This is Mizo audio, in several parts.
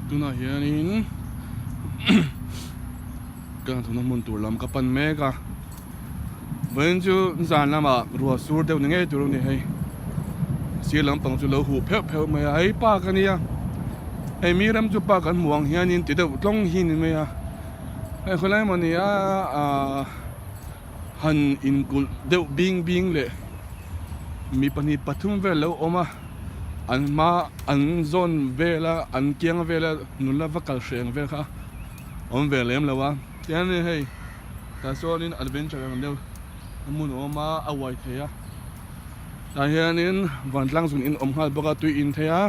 Tunah hianin ka hnathawhna hmun tur lam ka pan mek a vawiin chu zan lamah ruah sur deuh ni ngei tur a ni hei sir lampang chu lo huh pheuh pheuh mai a hei park a nia hei mi ram chu park an hmuh ang hianin ti deuh tlawng hi a ni mai a hei khawlai emaw ni a ahh han inkulh deuh bing bing leh mi pahnih pathum vel lo awm a an hma an zawn vela an kiang vela nula va kal hreh ang vel kha awm ve lem lo a tihian hei tah chuanin adventure ang deuh hmun a awm a a uai thei a tah hianin vantlang zun in awm nghal bawk a tui in thei a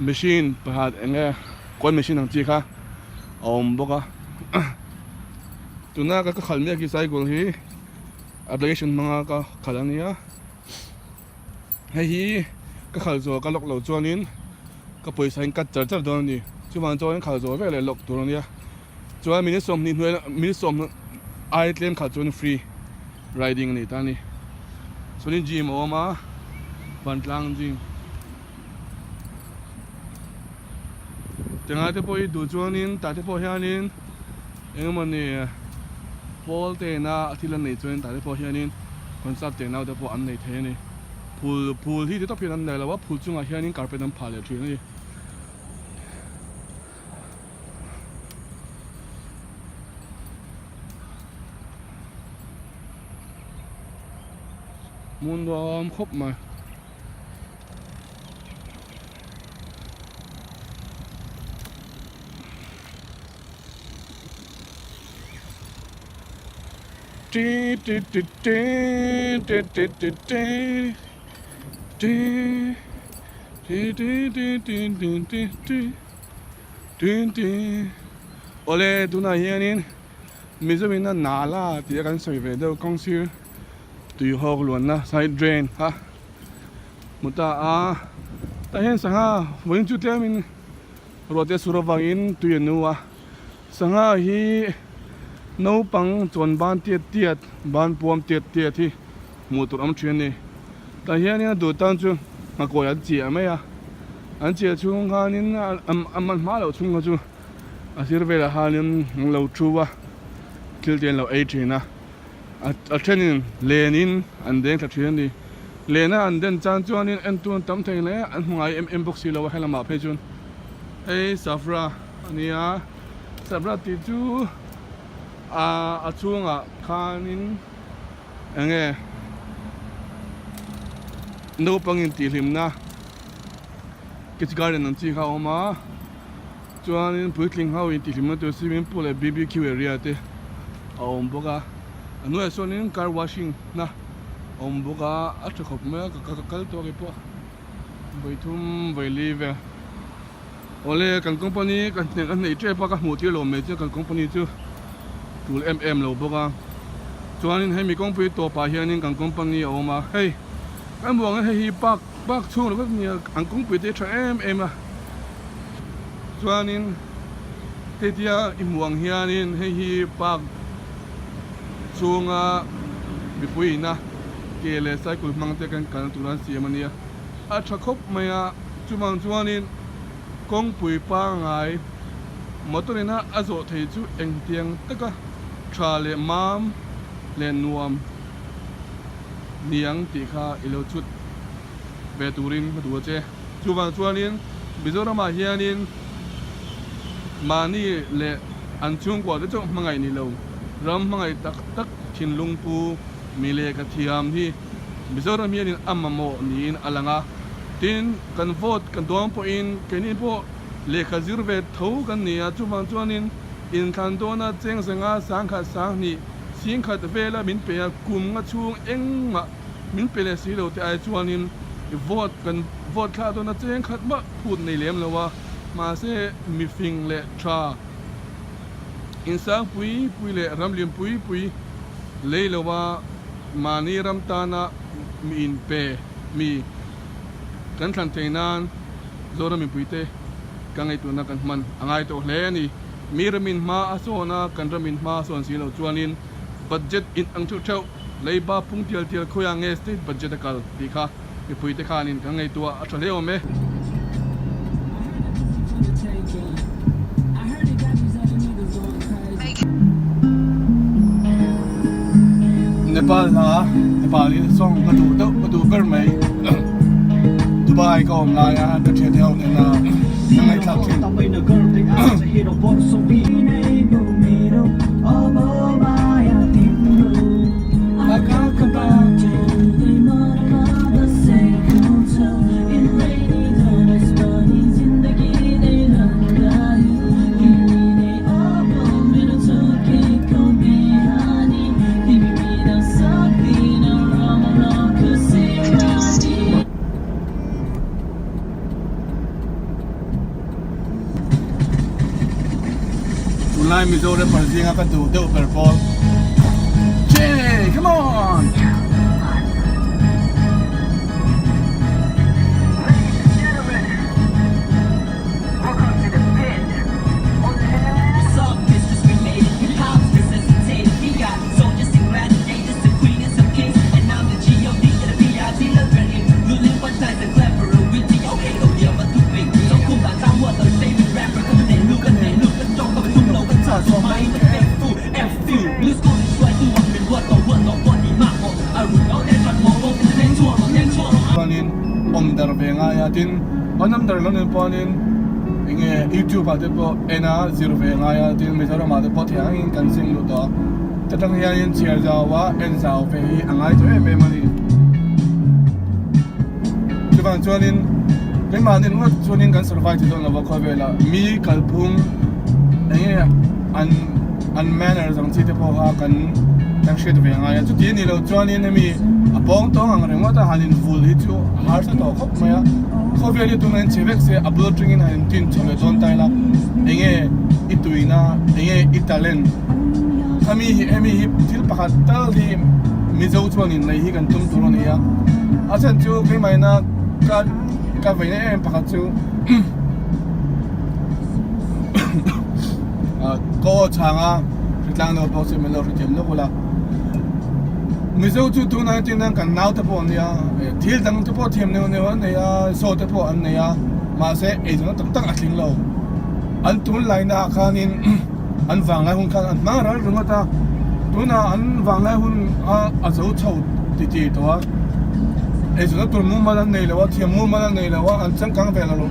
machine pakhat eng nge coin machine ang chi kha a awm bawk a. Tuna ka khalh mek hi cycle hi application hmanga ka khalh a nia hei hi ka khalh zawh ka lawk loh chuanin ka pawisa in cut char char dawn a ni chuvang chuan khalh zawh vek leh lawk tur a nia chuan minute sawmhnih hnuai minute sawm ai tlem khalh chuan free riding a ni ta a ni chuanin gym a awm a vantlang gym. Tingai te pawh hi duh chuanin tah te pawh hianin eng emawni pawl te ina thil an neih chuanin tah te pawh hianin concert te nau te pawh an nei thei a ni. Phul phul hi ti tawp hian an nei lo a, phul chungah hianin carpet an phah leh thin a ni. Hmun nuam khawp mai. Ti ti ti ti ti ti ti ti ti ti ti ti ti ti ti ti ti ti Awle tunah hianin Mizoin a nala tih a kan sawi ve deuh kawng sir tui hawk luanna side drain kha hmu ta a tah hian sangha vawiin chu tlemin ruah te a sur avangin tui a nu a sangha hi naupang chuan ban tiat tiat ban puam tiat tiat hi hmuh tur awm thin a ni tah hianin a duh tan chu nghakawi an chiah mai a an chiah chhung khanin a man hma loh chhung kha chu a sir velah khanin an lo thu a thil te an lo ei thin a. A thenin lenin an deng thla thin a ni. Lena an den chan chuanin entu an tam thei hle a, an hmu ngai em em bawk si lo a he lamah phei chuan hei safra a ni a, safra tih chu a chhungah khanin eng nge naupangin tihhlimna kids garden ang chi kha a awm a. Chuanin puitling ho in tihhlimna tur swimming pool leh bbq area te a awm bawk a, a hnuaiah sawn car washing na a awm bawk a, a tha khawp mai a ka kal tawh kei pawh vawithum vawi vel. Awle kan company ka hnek a hneih tep a ka hmuh tir lo mai chu kan company chu tul em em lo bawk a, chuanin hemi kawngpui tawpah hianin kan company a awm a, hei kan hmuh ang hian hei hi park Park chhung ringawt nia an kawngpui te tha em em a chuanin hetia i hmuh ang hianin hei hi park chhunga mipui ina ke leh cycle hmang te kan kalna tura an siam a nia a tha khawp mai a chuvang chuanin kawngpui pangngai motor ina a zawh thei chu engtiang taka tha leh mam leh nuam niang tih kha i lo chhut ve turin ka duh a che. Chuvang chuanin Mizoramah hianin mahni leh an chhungkua te chauh hmangaih ni lo, ram hmangaih tak tak thinlung pu mi lehkha thiam hi Mizoram hianin a mamawh niin a lang a. Tin, kan vote kan dawn pawhin keini pawh lehkha zir ve tho kan ni a, chuvang chuanin inthlan dawna cheng zenga sangkhat sanghnih Singkhat vela min pe a, kum nga chhung engmah min pe leh si lo te ai chuanin vote kan vote thlah dawn a cheng khat mah phut nei lem lo a, mahse mifing leh tha insang pui pui leh ramlian pui pui lei lo a mahni ram tana mi inpe mi kan thlan thei nan Zoram mipuite ka ngaihtuahna kan hman a ngai tawh hle a ni. Mi ramin hma a sawn a, kan ramin hma a sawn si loh chuanin budget in ang theuh theuh, leiba pung tial tial khawiah nge state budget a kal tih kha mipuite khanin kan ngaihtuah a tha hle awm e. Nepal hla Nepali song ka duh deuh ka duh ber mai Dubai ka awm laia ka thian ho nena ka ngaihthlak thin. Tunlai Mizo rapper zinga ka duh deuh ber pawl. Jay, come on! Chuanin awm dar ve ngai a tin an awm dar lo nen pawhin enge youtube ah te pawh en a zir ve ngai a tin Mizoram ah te pawh thei angin kan zing lut tawh a ta tang hianin chhiar zau a en zau ve hi a ngai tawh em em a ni chuvang chuanin keimahni ringawt chuanin kan survive thei dawn lo a khawvelah mi kalphung enge an an manners ang chi te pawh kha kan kan hriat ve angai a chuti a nih loh chuanin hemi a pawng tawng ang ringawt a han invul hi chu a harsa tawh khawp mai a khawvel hi tunah in chhe vek se a bul atangin han intin chho leh dawn ta ila enge i tuina enge i talent khami hi hemi hi thil pakhat tal hi Mizo chuanin lei hi kan tum tur a ni a a chhan chu keimahina ka ka veina em em pakhat chu. Ka aw chhang a, hritlang deuh pawh chu min lo hrethiam lawk ula. Mizo chu tunah hian tin kan nau te pawh an nia, thil dang te pawh thiam neuh neuh an nei a, saw te pawh an nei a, mahse eizawnna tak tak a tling lo. An tunlaina ah khanin an vanglai hun khan an hmang ral ringawt a, tunah an vanglai hun a a zo chho titi tawh a, eizawnna tur mumal an nei lo a, thiam mumal an nei lo a, an changkang ve lo.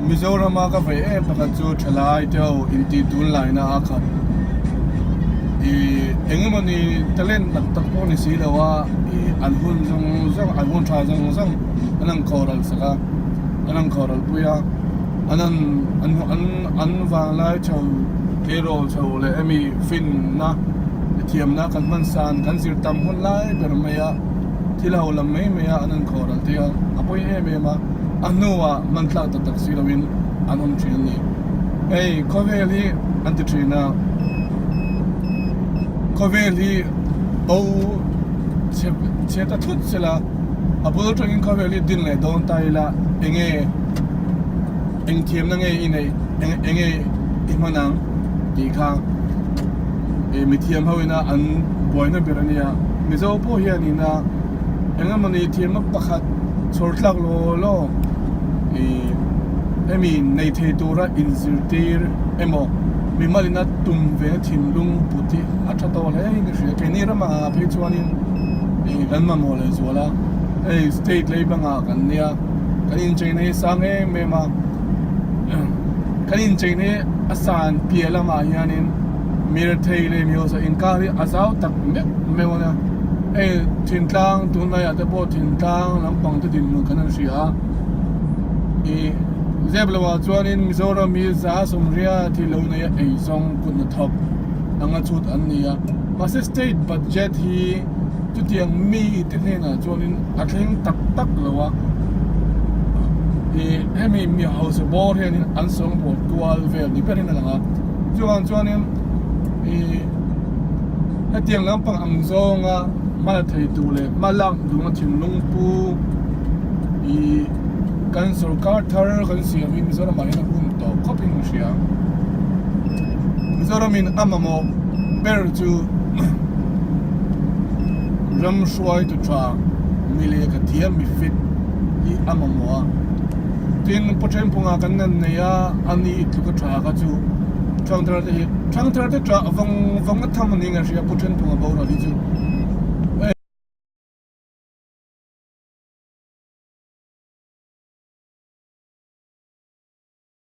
Mizorama ka vei em pakhat chu thalai te ho intih tunlaina a khat ih engemawni talent tak tak pawh ni si lo a ih an hun zawng zawng an hun tha zawng zawng an han khawhral sak a an han khawhral pui a an han an an an vanglai chho tleirawl chho leh hemi finna thiamna kan hman san kan zir tam hun lai ber mai a thil ho lam mai mai a an han khawhral te a a pawi em em a. A hnuah hman tlak tak tak si loin an awm thin a ni. Hei khawvel hi an ti thin a, khawvel hi bo chhe chhe ta thut sela a bul atangin khawvel hi din leh dawn ta ila enge eng thiamna nge i neih eng enge i hman ang tih kha ih mithiam ho ina an buaina ber a nia. Mizo pawh hianin a. Engemawni thiamna pakhat chhawr tlak law law ih hemi nei thei tura inzirtir emaw mimalina tum ve na thinlung put hi a tha tawh hle in ka hria. Keini ramah ah phei chuanin ih kan mamawh leh zual a, hei state lei bangah kan nia kan incheina hi sang em em a, kan incheina hi a san piah lamah hianin mirthei leh mihausa inkar hi a zau tak meuh meuh a nia. Hei thintlang tunlaiah te pawh thintlang lampang te dinhmun kan han hria a ih zep lo ah chuanin Mizoram hi za sawmriat thil lo nei a eizawng kut hnathawk anga chhut an ni a mahse state budget hi chutiang mi te hnenah chuanin a thleng tak tak lo a ih hemi mi hausa bawr hianin an sawngbawl kual vel ni berin a lang a chuvang chuanin ih. Hetiang lampang ang zawnga hma la thei tur leh hma lak dunga thinlung pu ih kan sorkar thar kan siam hi Mizoram ah hian a hun tawh khawp in ka hria. Mizoram in a mamawh ber chu ram hruaitu tha mi lehkha thiam mi fit hi a mamawh a. Tin Pu Thenphunga kan nan nei a, ani tluka tha kha chu. Thangthar te hi Thangthar te ṭah vawng vawng a tham a ni ang a hria Pu Thenphunga boral hi chu.